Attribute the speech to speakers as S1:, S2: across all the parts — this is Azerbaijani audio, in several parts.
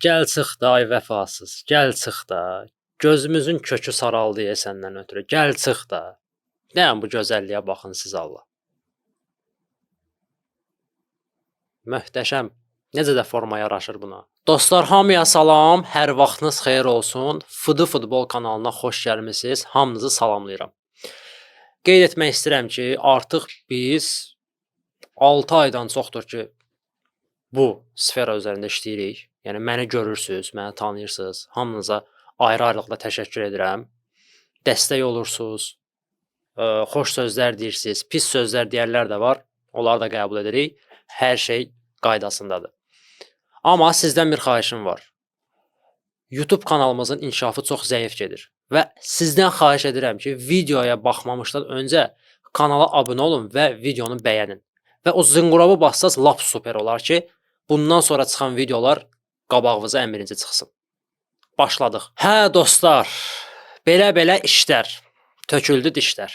S1: Gəl çıx da ay vəfasız, gəl çıx da. Gözümüzün kökü saraldı ya səndən ötrü. Gəl çıx da. Nə bu gözəlliyə baxın siz Allah. Möhtəşəm. Necə də forma yaraşır buna. Dostlar, hamıya salam, hər vaxtınız xeyir olsun. Fıdı Futbol kanalına xoş gəlmisiniz. Hamınızı salamlayıram. Qeyd etmək istəyirəm ki, artıq biz 6 aydan çoxdur ki, bu sfera üzərində işləyirik. Yəni məni görürsüz, məni tanıyırsınız. Hamınıza ayrı-ayrılıqda təşəkkür edirəm. Dəstək olursunuz, xoş sözlər deyirsiniz, pis sözlər deyənlər də var. Onları da qəbul edirik. Hər şey qaydasındadır. Amma sizdən bir xahişim var. YouTube kanalımızın inkişafı çox zəif gedir və sizdən xahiş edirəm ki, videoya baxmamışdan öncə kanala abunə olun və videonu bəyənin. Və o zınqırovu bassaz lap super olar ki, bundan sonra çıxan videolar qabağınıza ən birinci çıxsın. Başladıq. Hə dostlar, belə-belə işlər, töküldü dişlər.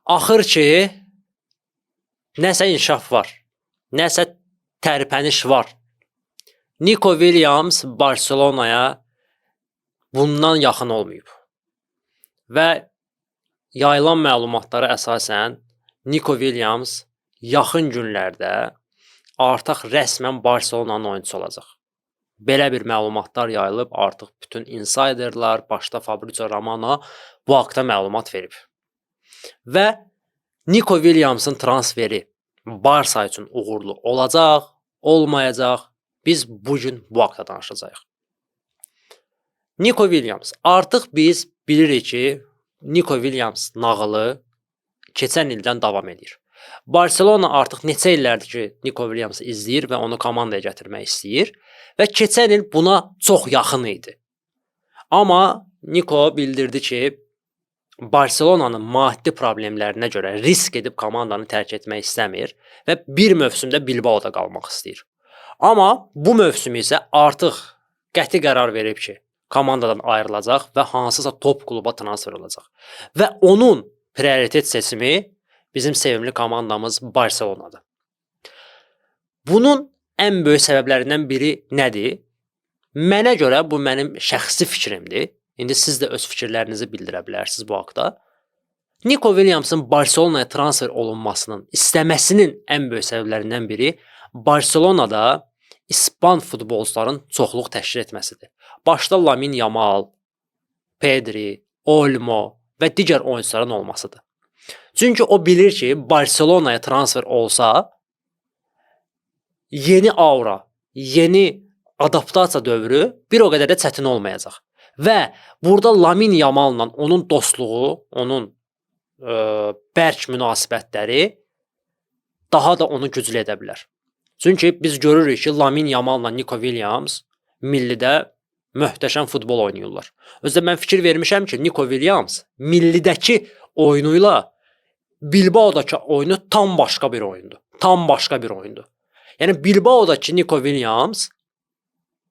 S1: Axır ki, nəsə inkişaf var, nəsə tərpəniş var. Nico Williams Barselonaya bundan yaxın olmayıb. Və yayılan məlumatlara əsasən Nico Williams yaxın günlərdə artıq rəsmən Barselonanın oyunçusu olacaq. Belə bir məlumatlar yayılıb, artıq bütün insiderlar, başda Fabrizio Romano bu haqda məlumat verib. Və Nico Williamsın transferi Barsa üçün uğurlu olacaq, olmayacaq? Biz bu gün bu haqda danışacağıq. Nico Williams. Artıq biz bilirik ki, Nico Williams nağılı keçən ildən davam edir. Barselona artıq neçə illərdir ki, Nico Williamsı izləyir və onu komandaya gətirmək istəyir və keçən il buna çox yaxın idi. Amma Nico bildirdi ki, Barselonanın maddi problemlərinə görə risk edib komandanı tərk etmək istəmir və bir mövsümdə Bilbaoda qalmaq istəyir. Amma bu mövsüm isə artıq qəti qərar verib ki, komandadan ayrılacaq və hansısa top kluba transfer olacaq. Və onun prioritet seçimi bizim sevimli komandamız Barselonadır. Bunun ən böyük səbəblərindən biri nədir? Mənə görə bu mənim şəxsi fikrimdir. İndi siz də öz fikirlərinizi bildirə bilərsiniz bu haqda. Nico Williamsın Barselonaya transfer olunmasının, istəməsinin ən böyük səbəblərindən biri Barselonada İspan futbolçuların çoxluq təşkil etməsidir. Başda Lamine Yamal, Pedri, Olmo və digər oyunçuların olmasıdır. Çünki o bilir ki, Barselonaya transfer olsa yeni aura, yeni adaptasiya dövrü bir o qədər də çətin olmayacaq. Və burada Lamine Yamalla onun dostluğu, onun bərk münasibətləri daha da onu güclü edə bilər. Çünki biz görürük ki, Lamine Yamalla Nico Williams millidə möhtəşəm futbol oynayırlar. Özü də mən fikir vermişəm ki, Nico Williams millidəki oyunu ilə Bilbaodakı oyunu tam başqa bir oyundur. Tam başqa bir oyundur. Yəni Bilbaodakı Nico Williams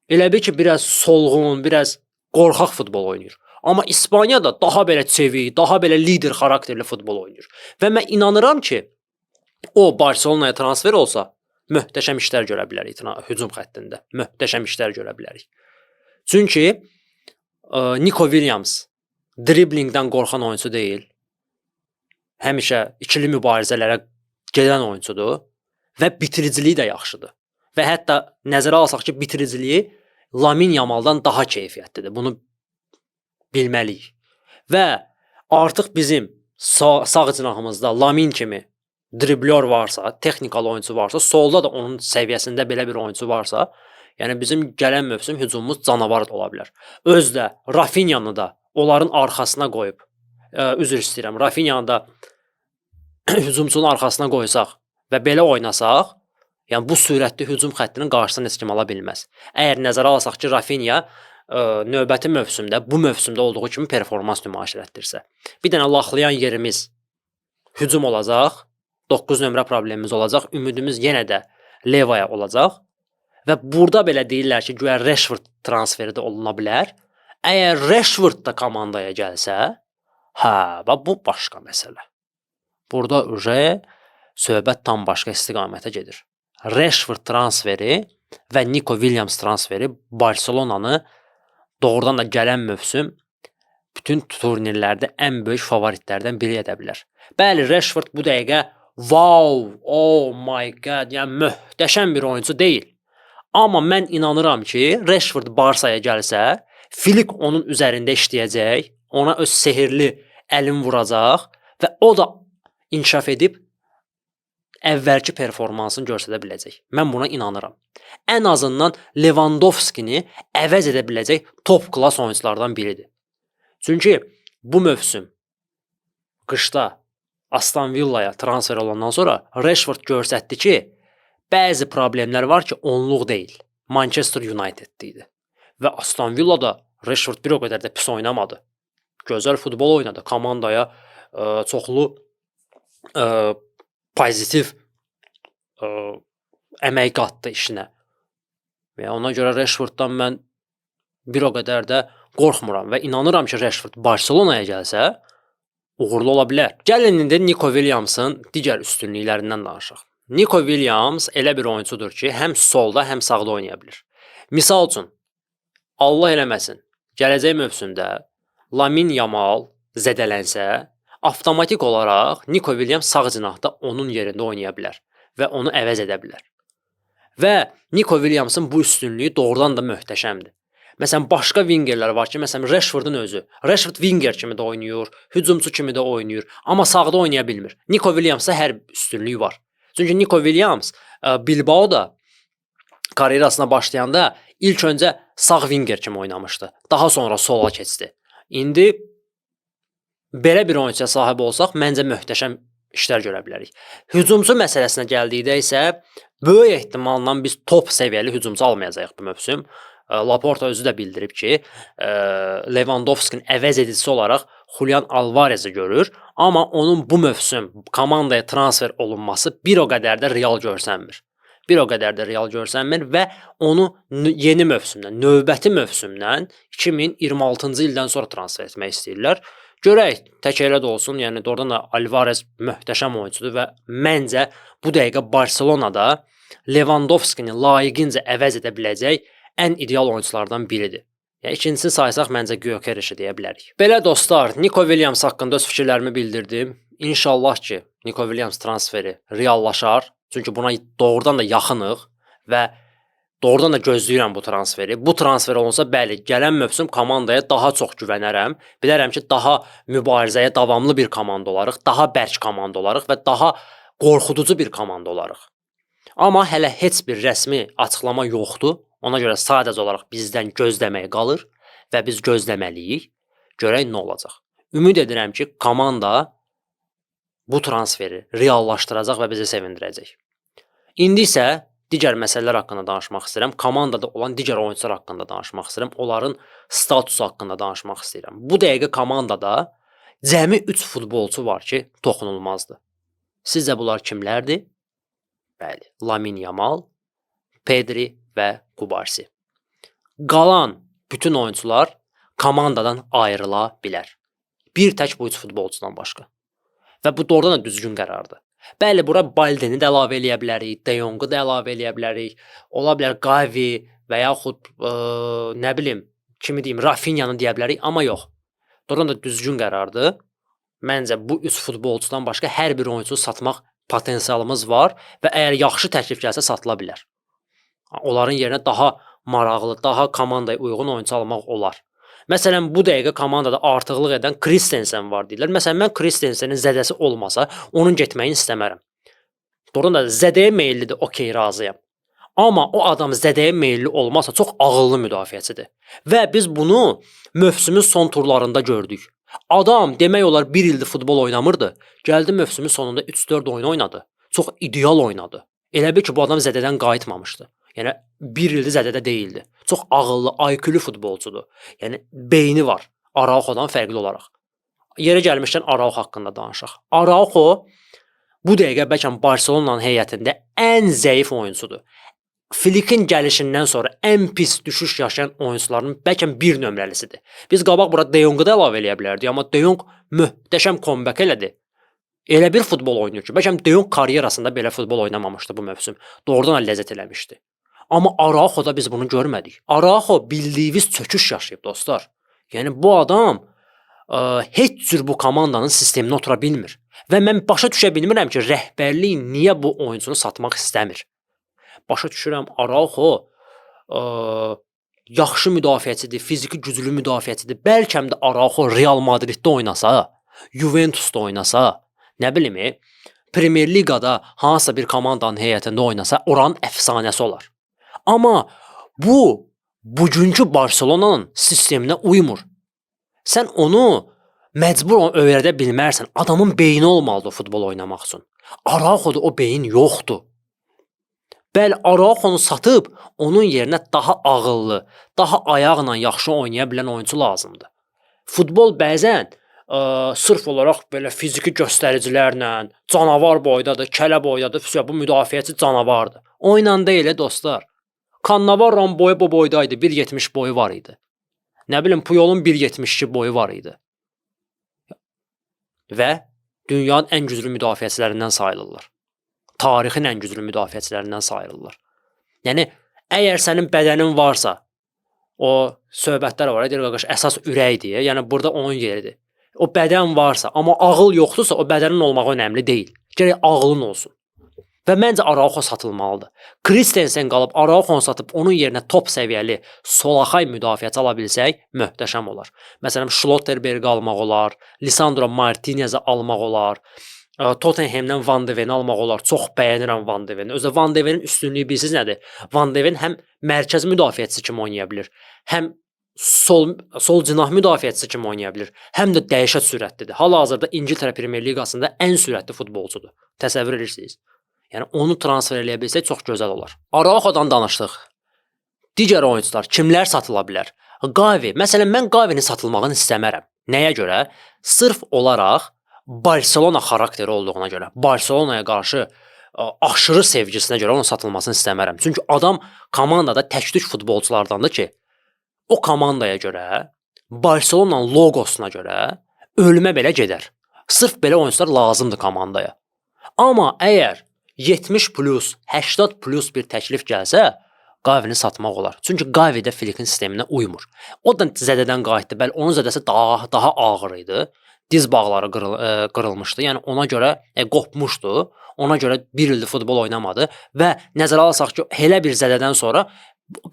S1: elə bil ki, biraz solğun, biraz qorxaq futbol oynayır. Amma İspaniyada daha belə çevik, daha belə lider xarakterli futbol oynayır. Və mən inanıram ki, o Barselonaya transfer olsa möhtəşəm işlər görə bilərik hücum xəttində. Möhtəşəm işlər görə bilərik. Çünki Nico Williams driblingdən qorxan oyunçu deyil. Həmişə ikili mübarizələrə gedən oyunçudur və bitiriciliyi də yaxşıdır. Və hətta nəzərə alsaq ki, bitiriciliyi Lamine Yamaldan daha keyfiyyətlidir. Bunu bilməliyik. Və artıq bizim sağ cinahımızda Lamine kimi driblyor varsa, texnikalı oyunçu varsa, solda da onun səviyyəsində belə bir oyunçu varsa, yəni bizim gələn mövsüm hücumumuz canavar ola bilər. Özdə Rafinyanı da onların arxasına qoyub, üzr istəyirəm, Rafinyanı da hücumçunun arxasına qoysaq və belə oynasaq, yəni bu sürətli hücum xəttinin qarşısını heç kim ala bilməz. Əgər nəzərə alsaq ki, Rafinha növbəti mövsümdə, bu mövsümdə olduğu kimi performans nümayiş elətdirsə. Bir dənə laxlayan yerimiz hücum olacaq, 9 nömrə problemimiz olacaq, ümidimiz yenə də Levaya olacaq. Və burada belə deyirlər ki, güya Rashford transferi də oluna bilər. Əgər Rashford da komandaya gəlsə, hə, bax bu başqa məsələ. Burada uje söhbət tam başqa istiqamətə gedir. Rashford transferi Və Nico Williams transferi Barselonanı doğrudan da gələn mövsüm bütün turnirlərdə ən böyük favoritlərdən biri edə bilər. Bəli, Rashford bu dəqiqə wow, oh my god, yəni möhtəşəm bir oyunçu deyil. Amma mən inanıram ki, Rashford Barsaya gəlsə, Flick onun üzərində işləyəcək, ona öz sehirli əlini vuracaq və o da inkişaf edib əvvəlki performansını göstərə biləcək. Mən buna inanıram. Ən azından Lewandowskini əvəz edə biləcək top klass oyunçulardan biridir. Çünki bu mövsüm qışda Aston Villaya transfer olandan sonra Rashford göstərdi ki, bəzi problemlər var ki, onluq deyil. Manchester United-də idi. Və Aston Villada Rashford bir o qədər də pis oynamadı. Gözəl futbol oynadı. Komandaya çoxlu pozitiv əmək qatdı işinə. Və ona görə Rashforddan mən bir o qədər də qorxmuram və inanıram ki, Rashford Barselonaya gəlsə uğurlu ola bilər. Gəlin indi Nico Williamsın digər üstünlüklərindən danışaq. Nico Williams elə bir oyunçudur ki, həm solda, həm sağda oynaya bilir. Misal üçün, Allah eləməsin, gələcək mövsümdə Lamine Yamal zədələnsə, avtomatik olaraq Nico Williams sağ cinahda onun yerində oynaya bilər və onu əvəz edə bilər. Və Nico Williamsın bu üstünlüyü doğrudan da möhtəşəmdir. Məsələn, başqa wingerlər var ki, məsələn Rashfordun özü. Rashford winger kimi də oynayır, hücumçu kimi də oynayır, amma sağda oynaya bilmir. Nico Williamsda hər üstünlük var. Çünki Nico Williams Bilbaoda karyerasına başlayanda ilk öncə sağ winger kimi oynamışdı. Daha sonra sola keçdi. İndi belə bir oyunçuya sahib olsaq, məncə möhtəşəm işlər görə bilərik. Hücumçu məsələsinə gəldikdə isə böyük ehtimalla biz top səviyyəli hücumçu almayacağıq bu mövsüm. Laporta özü də bildirib ki, Lewandowskinin əvəz edicisi olaraq Julian Alvarezi görür, amma onun bu mövsüm komandaya transfer olunması bir o qədər də real görsənmir. Bir o qədər də real görsənmir və onu yeni mövsümdən, növbəti mövsümdən 2026-cı ildən sonra transfer etmək istəyirlər. Görək, tək elə də olsun, yəni doğrudan da Alvarez möhtəşəm oyunçudur və məncə bu dəqiqə Barselonada Lewandowskini layiqincə əvəz edə biləcək ən ideal oyunçulardan biridir. Yəni ikincisini saysaq məncə Gyökereşi deyə bilərik. Belə dostlar, Nico Williams haqqında öz fikirlərimi bildirdim. İnşallah ki, Nico Williams transferi reallaşar. Çünki buna doğrudan da yaxınıq və doğrudan da gözləyirəm bu transferi. Bu transfer olunsa, bəli, gələn mövsüm komandaya daha çox güvənərəm. Bilərəm ki, daha mübarizəyə davamlı bir komanda olarıq, daha bərk komanda olarıq və daha qorxuducu bir komanda olarıq. Amma hələ heç bir rəsmi açıqlama yoxdur. Ona görə sadəcə olaraq bizdən gözləmək qalır və biz gözləməliyik. Görək nə olacaq. Ümid edirəm ki, komanda bu transferi reallaşdıracaq və bizi sevindirəcək. İndi isə digər məsələlər haqqında danışmaq istəyirəm. Komandada olan digər oyunçular haqqında danışmaq istəyirəm. Onların statusu haqqında danışmaq istəyirəm. Bu dəqiqə komandada cəmi 3 futbolçu var ki, toxunulmazdır. Sizcə bunlar kimlərdir? Bəli, Lamine Yamal, Pedri və Cubarsi. Qalan bütün oyunçular komandadan ayrıla bilər. Bir tək bu 3 futbolçudan başqa. Və bu doğrudan da düzgün qərardır. Bəli, bura Baldeni də əlavə eləyə bilərik, De Jongu da əlavə eləyə bilərik. Ola bilər Gavi və yaxud nə bilim, kimi deyim, Rafinyanı deyə bilərik, amma yox. Doğrudan da düzgün qərardır. Məncə bu 3 futbolçudan başqa hər bir oyunçunu satmaq potensialımız var və əgər yaxşı təklif gəlsə satıla bilər. Onların yerinə daha maraqlı, daha komandaya uyğun oyunçu almaq olar. Məsələn, bu dəqiqə komandada artıqlıq edən Christensen var deyirlər. Məsələn, mən Christensenin zədəsi olmasa, onun getməyini istəmərəm. Doğrudan da zədəyə meyillidir, okey, razıyam. Amma o adam zədəyə meyilli olmasa çox ağıllı müdafiəçidir. Və biz bunu mövsümün son turlarında gördük. Adam demək olar bir ildir futbol oynamırdı. Gəldi mövsümün sonunda 3-4 oyun oynadı. Çox ideal oynadı. Elə bil ki, bu adam zədədən qayıtmamışdı. Yəni bir ildir zədədə deyildi. Çox ağıllı, IQ-lu futbolçudur. Yəni beyni var. Araujodan fərqli olaraq. Yerə gəlmişkən Araujo haqqında danışaq. Araujo bu dəqiqə bəlkə Barselonanın heyətində ən zəif oyunçudur. Flickin gəlişindən sonra ən pis düşüş yaşayan oyunçuların bəlkə bir nömrəlisidir. Biz qabaq bura De Jongu da əlavə eləyə bilərdik, amma De Jong möhtəşəm comeback elədi. Elə bir futbol oynayır ki, bəlkə De Jong karyerasında belə futbol oynamamışdı bu mövsüm. Doğrudan da ləzzət eləmişdi. Amma Arauxoda biz bunu görmədik. Arauxo bildiyimiz çöküş yaşayıb dostlar. Yəni bu adam heç cür bu komandanın sisteminə otura bilmir. Və mən başa düşə bilmirəm ki, rəhbərlik niyə bu oyunçunu satmaq istəmir. Başa düşürəm, Arauxo yaxşı müdafiəçidir, fiziki güclü müdafiəçidir. Bəlkə də Arauxo Real Madriddə oynasa, Juventusda oynasa, nə bilim, Premier Liqada hansısa bir komandanın heyətində oynasa, oranın əfsanəsi olar. Amma bu bugünkü Barselonanın sisteminə uymur. Sən onu məcbur öyrədə bilmərsən. Adamın beyni olmalıdır futbol oynamaq üçün. Arauxoda o beyin yoxdur. Bəli, Arauxonu satıb onun yerinə daha ağıllı, daha ayaqla yaxşı oynaya bilən oyunçu lazımdır. Futbol bəzən sırf olaraq belə fiziki göstəricilərlə, canavar boydadır, kələ boydadır, bu müdafiəçi canavardır. Oyla deyil dostlar. Cannavaro'nun boyu bu boydaydı, 1.70 boyu var idi. Nə bilim, Puyolun 1.72 boyu var idi. Və dünyanın ən güclü müdafiəçilərindən sayılırlar. Tarixin ən güclü müdafiəçilərindən sayılırlar. Yəni, əgər sənin bədənin varsa, o söhbətlər var, deyir qardaş, əsas ürək deyə, yəni burada onun yeridir. O bədən varsa, amma ağıl yoxdursa, o bədənin olmağı önəmli deyil. Gərək ağlın olsun. Və məncə Arauxo satılmalıdır. Christensen qalıb Arauxonu satıb onun yerinə top səviyyəli solaxay müdafiəçi ala bilsək, möhtəşəm olar. Məsələn, Schlotterbergi almaq olar, Lisandro Martinez'i almaq olar, Tottenham'dan Van de Ven'i almaq olar. Çox bəyənirəm Van de Ven'i. Özü Van de Ven'in üstünlüyü bilirsiniz nədir? Van de Ven həm mərkəz müdafiəçisi kimi oynaya bilir, həm sol cinah müdafiəçisi kimi oynaya bilir, həm də dəhşət sürətlidir. Hal-hazırda İngiltərə Premier Liqasında ən sürətli futbolçudur. Təsəvvür edirsiniz? Yəni onu transfer eləyə bilsək çox gözəl olar. Arauxodan danışdıq. Digər oyunçular kimlər satıla bilər? Gavi. Məsələn, mən Gavinin satılmağını istəmərəm. Nəyə görə? Sırf olaraq Barselona xarakteri olduğuna görə, Barselonaya qarşı aşırı sevgisinə görə onun satılmasını istəmərəm. Çünki adam komandada tək-tük futbolçulardandır ki, o komandaya görə, Barselonanın loqosuna görə ölümə belə gedər. Sırf belə oyunçular lazımdır komandaya. Amma əgər 70 plus, 80 plus bir təklif gəlsə, Gavini satmaq olar. Çünki Gavi də Flikin sisteminə uymur. O da zədədən qayıtdı. Bəli, onun zədəsi daha ağır idi. Diz bağları qırılmışdı. Yəni ona görə qopmuşdu. Ona görə bir ildir futbol oynamadı və nəzərə alsaq ki, elə bir zədədən sonra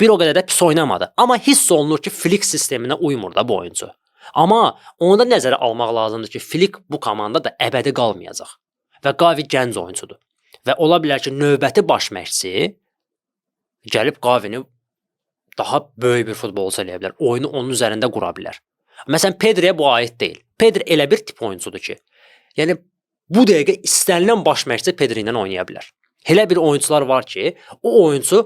S1: bir o qədər də pis oynamadı. Amma hiss olunur ki, Flik sisteminə uymur da bu oyunçu. Amma onu da nəzərə almaq lazımdır ki, Flik bu komandada əbədi qalmayacaq. Və Gavi gənc oyunçudur. Və ola bilər ki, növbəti baş məşqçi gəlib Gavini daha böyük bir futbolçu eləyə bilər. Oyunu onun üzərində qura bilər. Məsələn, Pedri'yə bu aid deyil. Pedri elə bir tip oyunçudur ki, yəni bu dəqiqə istənilən baş məşqçi Pedri ilə oynaya bilər. Elə bir oyunçular var ki, o oyunçu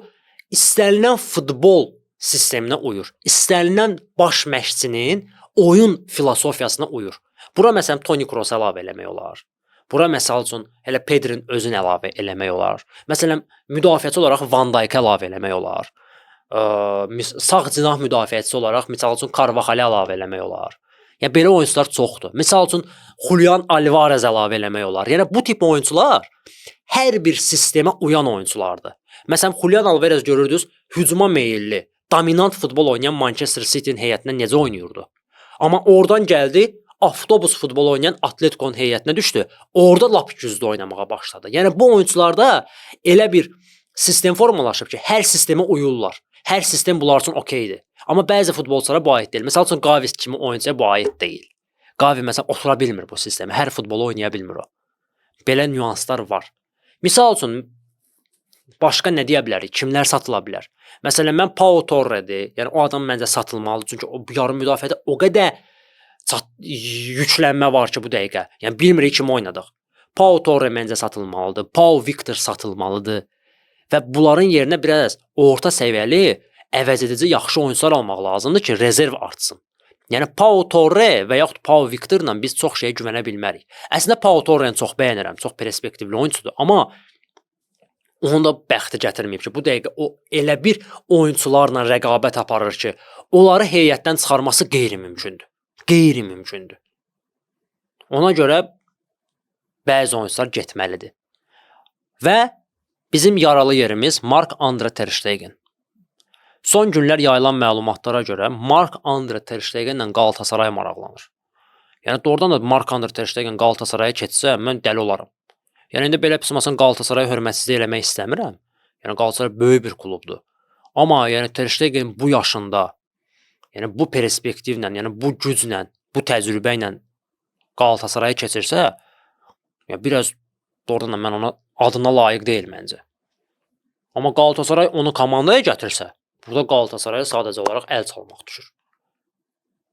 S1: istənilən futbol sisteminə uyur. İstənilən baş məşqçinin oyun filosofiyasına uyur. Bura məsələn Toni Kroos əlavə eləmək olar. Bura məsəl üçün elə Pedri'nin özünü əlavə eləmək olar. Məsələn, müdafiəçi olaraq Van Dijk əlavə eləmək olar. Sağ cinah müdafiəçisi olaraq misal üçün Carvajal əlavə eləmək olar. Yəni belə oyunçular çoxdur. Misal üçün Julian Alvarez əlavə eləmək olar. Yəni bu tip oyunçular hər bir sistemə uyan oyunçulardır. Məsələn, Julian Alvarez görürdünüz, hücuma meyilli, dominant futbol oynayan Manchester City-nin heyətinə necə oynayırdı? Amma oradan gəldi, avtobus futbol oynayan Atletico'nun heyətinə düşdü. Orada lap güclü oynamağa başladı. Yəni bu oyunçularda elə bir sistem formalaşıb ki, hər sistemə uyurlar. Hər sistem bunlar üçün okeydir. Amma bəzi futbolçulara bu aid deyil. Məsəl üçün Gavi kimi oyunçuya bu aid deyil. Gavi məsələn otura bilmir bu sistemə. Hər futbolu oynaya bilmir o. Belə nüanslar var. Misal üçün başqa nə deyə bilərik? Kimlər satıla bilər? Məsələn mən Pau Torre'dir. Yəni o adam məncə satılmalıdır. Çünki o yarım müdafiədə o qədər yüklənmə var ki bu dəqiqə. Yəni bilmirik kim oynadıq. Pau Torre məncə satılmalıdır. Pau Victor satılmalıdır. Və bunların yerinə biraz orta səviyyəli əvəzedici yaxşı oyunçular almaq lazımdır ki, rezerv artsın. Yəni Pau Torre və yaxud Pau Victorla biz çox şeyə güvənə bilmərik. Əslində Pau Torreni çox bəyənirəm, çox perspektivli oyunçudur, amma onun da bəxti gətirməyib ki, bu dəqiqə o elə bir oyunçularla rəqabət aparır ki, onları heyətdən çıxarması qeyri-mümkündür. Qeyri-mümkündür. Ona görə bəzi oyunçular getməlidir. Və Bizim yaralı yerimiz Marc-Andre Ter Stegen. Son günlər yayılan məlumatlara görə Marc-Andre Ter Stegenlə Qalatasaray maraqlanır. Yəni doğrudan da Marc-Andre Ter Stegen Qalatasaraya keçsə, mən dəli olaram. Yəni indi belə pis olmasın, Qalatasaraya hörmətsizlik eləmək istəmirəm. Yəni Qalatasaray böyük bir klubdur. Amma yəni Ter Stegen bu yaşında, yəni bu perspektivlə, yəni bu güclə, bu təcrübə ilə Qalatasaraya keçirsə, yəni biraz doğrudan da mən ona adına layiq deyil məncə. Amma Qalatasaray onu komandaya gətirsə, burada Qalatasaraya sadəcə olaraq əl çalmaq düşür.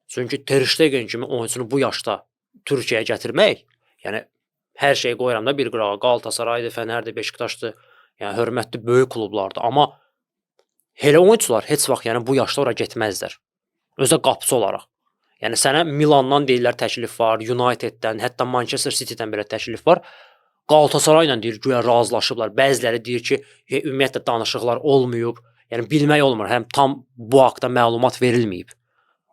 S1: Çünki Ter Stegen kimi oyunçunu bu yaşda Türkiyəyə gətirmək, yəni hər şeyi qoyuram da bir qırağa, Qalatasaraydır, Fənərdir, Beşiktaşdır, yəni hörmətli böyük klublardır. Amma elə oyunçular heç vaxt yəni bu yaşda ora getməzlər. Özə qapıçı olaraq. Yəni sənə Milandan deyirlər təklif var, Uniteddən, hətta Manchester Citydən belə təklif var. Qalatasarayla deyir güya razılaşıblar. Bəziləri deyir ki, ümumiyyətlə danışıqlar olmayıb. Yəni bilmək olmur. Həm tam bu haqda məlumat verilməyib.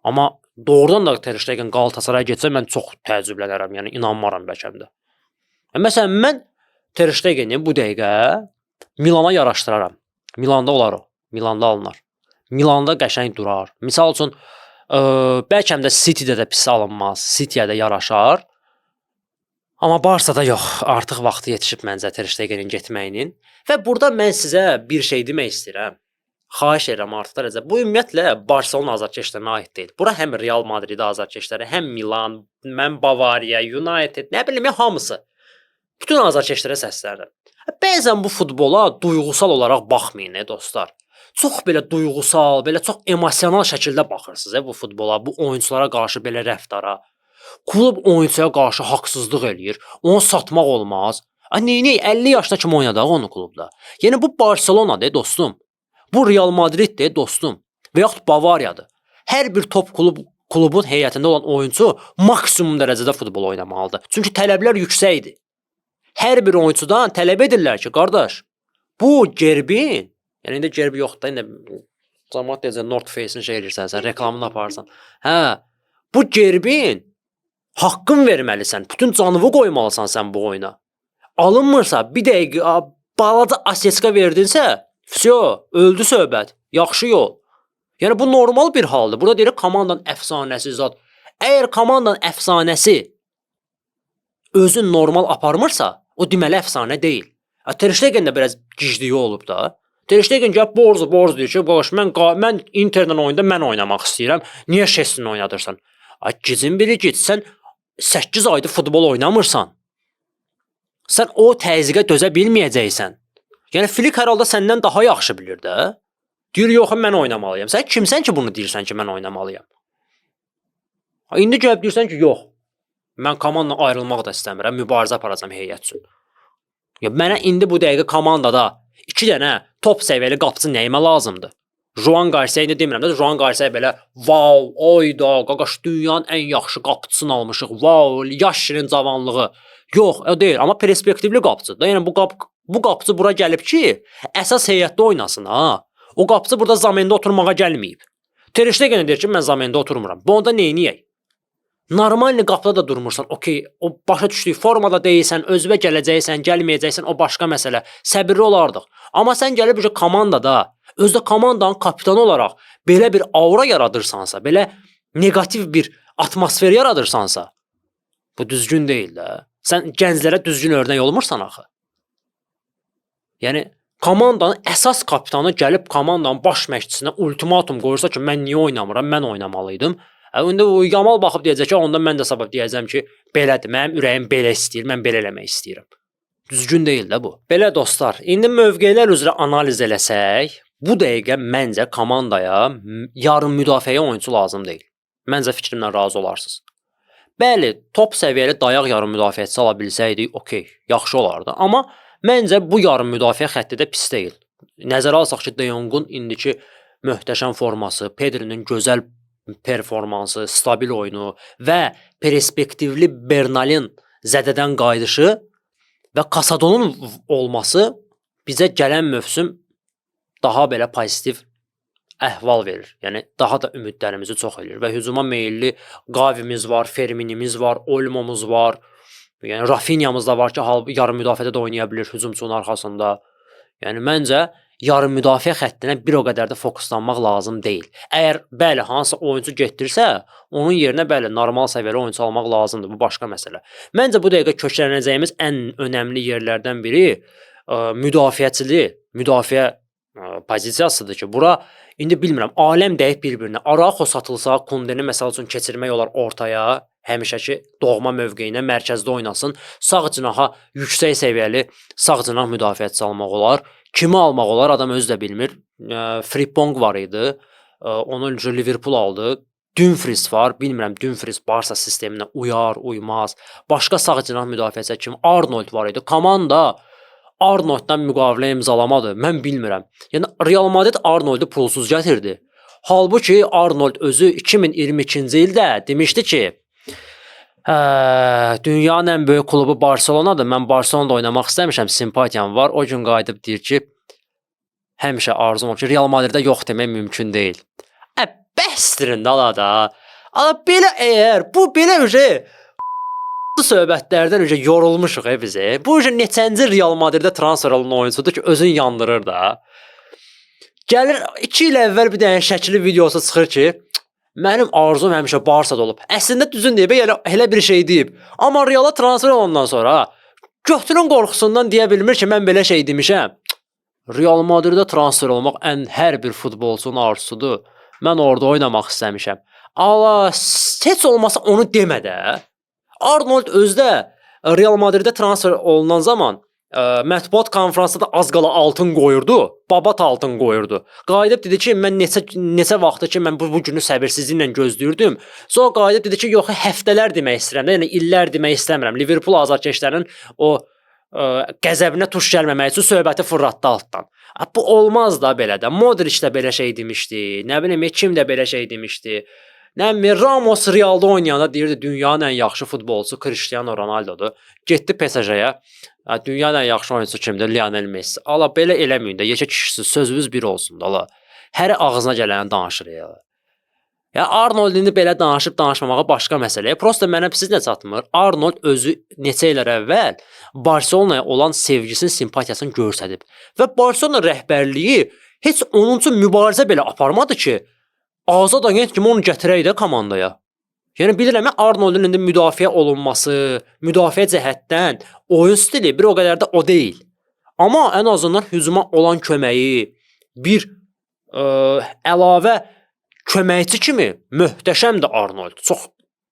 S1: Amma doğrudan da Ter Stegen Qalatasaraya getsə mən çox təəccüblənərəm. Yəni inanmaram bəlkə də. Məsələn mən Ter Stegeni bu dəqiqə Milana yaraşdıraram. Milanda olar o. Milanda alınar. Milanda qəşəng durar. Misal üçün bəlkə də City-də də pis alınmaz. City-yə də yaraşar. Amma Barsada yox. Artıq vaxtı yetişib məncə Ter Stegenin getməyinin. Və burada mən sizə bir şey demək istəyirəm. Xahiş edirəm artıq dərəcə. Bu ümumiyyətlə Barselona azarkeşlərinə aid deyil. Bura həm Real Madrid azarkeşləri, həm Milan, mən Bavariya, United, nə bilim hamısı. Bütün azarkeşlərə səslənirəm. Bəzən bu futbola duyğusal olaraq baxmayın, dostlar. Çox belə duyğusal, belə çox emosional şəkildə baxırsınız bu futbola, bu oyunçulara qarşı belə rəftara. Klub oyunçuya qarşı haqsızlıq eləyir. Onu satmaq olmaz. Neynək 50 yaşda kim oynadaq onu klubda? Yəni bu Barselonadır dostum. Bu Real Madriddir dostum. Və yaxud Bavariyadır. Hər bir top klubun heyətində olan oyunçu maksimum dərəcədə futbol oynamalıdır. Çünki tələblər yüksəkdir. Hər bir oyunçudan tələb edirlər ki, qardaş, bu gerbin, yəni indi gerbi yoxdur da, indi camaat deyəcək North Face-in şey eləyirsən sən, reklamını aparsan. Hə, bu gerbin haqqın verməlisən, bütün canını qoymalısan sən bu oyuna. Alınmırsa, bir dəqiqə balaca aseska verdinsə, vəsyo, öldü söhbət, yaxşı yol. Yəni bu normal bir haldır. Burada deyirik komandanın əfsanəsi zat. Əgər komandanın əfsanəsi özün normal aparmırsa, o deməli əfsanə deyil. Ter Stegen də biraz gicliyi olub da. Ter Stegen gəlib borcu deyir ki, qardaş mən Interlə oyunda mən oynamaq istəyirəm. Niyə Şesini oynadırsan? Ay gicin biri git, sən 8 aydır futbol oynamırsan. Sən o təzyiqə dözə bilməyəcəksən. Yəni Flick hər halda səndən daha yaxşı bilir də. Deyir yox, mən oynamalıyam. Sən kimsən ki bunu deyirsən ki, mən oynamalıyam? İndi gəlib deyirsən ki, yox. Mən komandadan ayrılmaq da istəmirəm, mübarizə aparacam heyət üçün. Ya mənə indi bu dəqiqə komandada 2 dənə top səviyyəli qapıçı nəyimə lazımdır? Joan Garcia indi demirəm də, Joan Garcia belə vau, oyda, qaqaş dünyanın ən yaxşı qapıçısını almışıq. Vau, yaş şirin cavanlığı. Yox, o deyil, amma perspektivli qapıçıdır. Yəni bu qapıçı bura gəlib ki, əsas heyətdə oynasın ha. O qapıçı burada zamində oturmağa gəlməyib. Ter Stegen deyir ki, mən zamində oturmuram. Bu onda neyniyək? Normalni qapıda da durmursan, okey, o başa düşdük, formada deyilsən, özünə gələcəksən, gəlməyəcəksən, o başqa məsələ. Səbirli olardıq. Amma sən gəlib bir komandada, özdə komandanın kapitanı olaraq belə bir aura yaradırsansa, belə neqativ bir atmosfer yaradırsansa, bu düzgün deyil də. Sən gənclərə düzgün örnək olmursan axı. Yəni komandanın əsas kapitanı gəlib komandanın baş məşqçisinə ultimatum qoyursa ki, mən niyə oynamıram, mən oynamalıydım. İndi o Yamal baxıb deyəcək ki, onda mən də sabah deyəcəm ki, belədir, mənim ürəyim belə istəyir, mən belə eləmək istəyirəm. Düzgün deyil də bu. Belə dostlar, indi mövqelər üzrə analiz eləsək, bu dəqiqə məncə komandaya yarım müdafiəyə oyunçu lazım deyil. Məncə fikrimlə razı olarsınız. Bəli, top səviyyəli dayaq yarım müdafiəçisi ala bilsəydik, okey, yaxşı olardı. Amma məncə bu yarım müdafiə xətti də pis deyil. Nəzərə alsaq ki, De Jong'un indiki möhtəşəm forması, Pedri'nin gözəl performansı, stabil oyunu və perspektivli Bernalin zədədən qayıdışı və Casadonun olması bizə gələn mövsüm daha belə pozitiv əhval verir. Yəni daha da ümidlərimizi çox eləyir və hücuma meyilli Gavimiz var, Ferminimiz var, Olmomuz var. Yəni Rafinha'mız da var ki, yarım müdafiədə də oynaya bilir hücumçunun arxasında. Yəni məncə yarım müdafiə xəttinə bir o qədər də fokuslanmaq lazım deyil. Əgər bəli hansısa oyunçu getdirsə, onun yerinə bəli normal səviyyəli oyunçu almaq lazımdır. Bu başqa məsələ. Məncə bu dəqiqə köklənəcəyimiz ən önəmli yerlərdən biri müdafiəçiliyi, müdafiə pozisiyasıdır ki, bura indi bilmirəm, aləm dəyib bir-birinə. Araujo satılsa, Kundeni məsəl üçün keçirmək olar ortaya, həmişəki doğma mövqeyinə, mərkəzdə oynasın. Sağ cinaha yüksək səviyyəli sağ cinah müdafiəçisi almaq olar. Kimi almaq olar, adam özü də bilmir. Frimpong var idi. Onu Liverpool aldı. Dumfries var. Bilmirəm Dumfries Barsa sisteminə uyar, uymaz. Başqa sağ cinah müdafiəçisi kim? Arnold var idi. Komanda Arnolddan müqavilə imzalamadı. Mən bilmirəm. Yəni Real Madrid Arnoldu pulsuz gətirdi. Halbuki Arnold özü 2022-ci ildə demişdi ki, dünyanın ən böyük klubu Barselonadır. Mən Barselonada oynamaq istəmişəm, simpatiyam var. O gün qayıdıb deyir ki, həmişə arzum olub ki, Real Madriddə yox demək mümkün deyil. Bəsdirin də ala da. Ala belə əgər bu belə uje söhbətlərdən uje yorulmuşuq biz. Bu uje neçənci Real Madriddə transfer olunan oyunçudur ki, özün yandırır da. Gəlir 2 il əvvəl bir dənə şəkilli videosu çıxır ki, mənim arzum həmişə Barsada olub. Əslində düzün deyib, yəni elə bir şey deyib. Amma Reala transfer olandan sonra götünün qorxusundan deyə bilmir ki, mən belə şey demişəm. Real Madridə transfer olmaq ən hər bir futbolçunun arzusudur. Mən orada oynamaq istəmişəm. Allah, heç olmasa onu demə də. Arnold özü də Real Madridə transfer olunan zaman mətbuat konfransında da az qala altın qoyurdu. Babat altın qoyurdu. Qayıdıb dedi ki, mən neçə vaxtdır ki, mən bu günü səbirsizliklə gözləyirdim. Sonra qayıdıb dedi ki, yox, həftələr demək istəyirəm də, yəni illər demək istəmirəm. Liverpool azarkeşlərinin o qəzəbinə tuş gəlməmək üçün söhbəti fırlatdı altdan. Bu olmaz da belə də. Modric də belə şey demişdi. Nə bilim, kim də belə şey demişdi. Nə bilim, Ramos Realda oynayanda deyirdi dünyanın ən yaxşı futbolçusu Cristiano Ronaldodur. Getdi PSG-yə. Dünyanın ən yaxşı oyunçusu kimdir? Lionel Messi. Ala belə eləməyin də. Yekə kişisi, sözünüz bir olsun da ala. Hər ağzına gələni danışır ya. Ya Arnold indi belə danışıb danışmamağı başqa məsələ. Prosta mənə siz nə çatmır? Arnold özü neçə illər əvvəl Barselonaya olan sevgisini, simpatiyasını göstərib və Barselona rəhbərliyi heç onun üçün mübarizə belə aparmadı ki, azad agent kimi onu gətirək də komandaya. Yəni bilirəm Arnoldun indi müdafiə olunması, müdafiə cəhətdən oyun stili bir o qədər də o deyil. Amma ən azından hücuma olan köməyi, bir əlavə köməkçi kimi möhtəşəmdir Arnold. Çox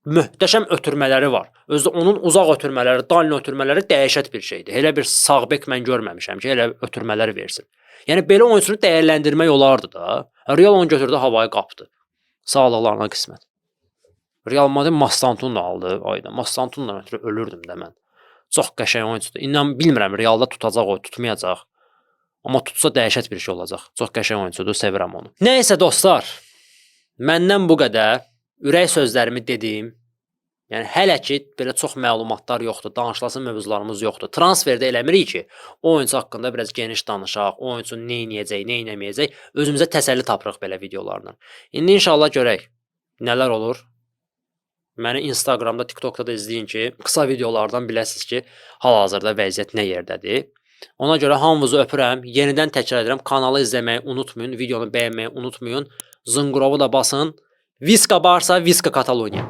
S1: möhtəşəm ötürmələri var. Özü də onun uzaq ötürmələri, dalni ötürmələri dəhşət bir şeydir. Elə bir sağ bek mən görməmişəm ki, elə ötürmələr versin. Yəni belə oyunçunu dəyərləndirmək olardı da. Real onu götürdü, havayı qapdı. Sağlıqlarına qismət. Real Madrid Mastantunu da aldı. Ayda Mastantundan ötürü ölürdüm də mən. Çox qəşəng oyunçudur. İnan bilmirəm Realda tutacaq o, tutmayacaq. Amma tutsa dəhşət bir şey olacaq. Çox qəşəng oyunçudur, sevirəm onu. Nəysə dostlar, məndən bu qədər. Ürək sözlərimi dedim. Yəni hələ ki belə çox məlumatlar yoxdur, danışılası mövzularımız yoxdur. Transferdə eləmirik ki, o oyunçu haqqında biraz geniş danışaq, o oyunçu nə edəcək, nə etməyəcək, özümüzə təsəlli tapırıq belə videolarla. İndi inşallah görək nələr olur. Məni Instagramda, TikTokda da izləyin ki, qısa videolardan biləsiniz ki, hal-hazırda vəziyyət nə yerdədir. Ona görə hamınızı öpürəm. Yenidən təkrar edirəm, kanalı izləməyi unutmayın, videonu bəyənməyi unutmayın. Zınqırovu da basın. Visca Barsa, Visca Catalunya.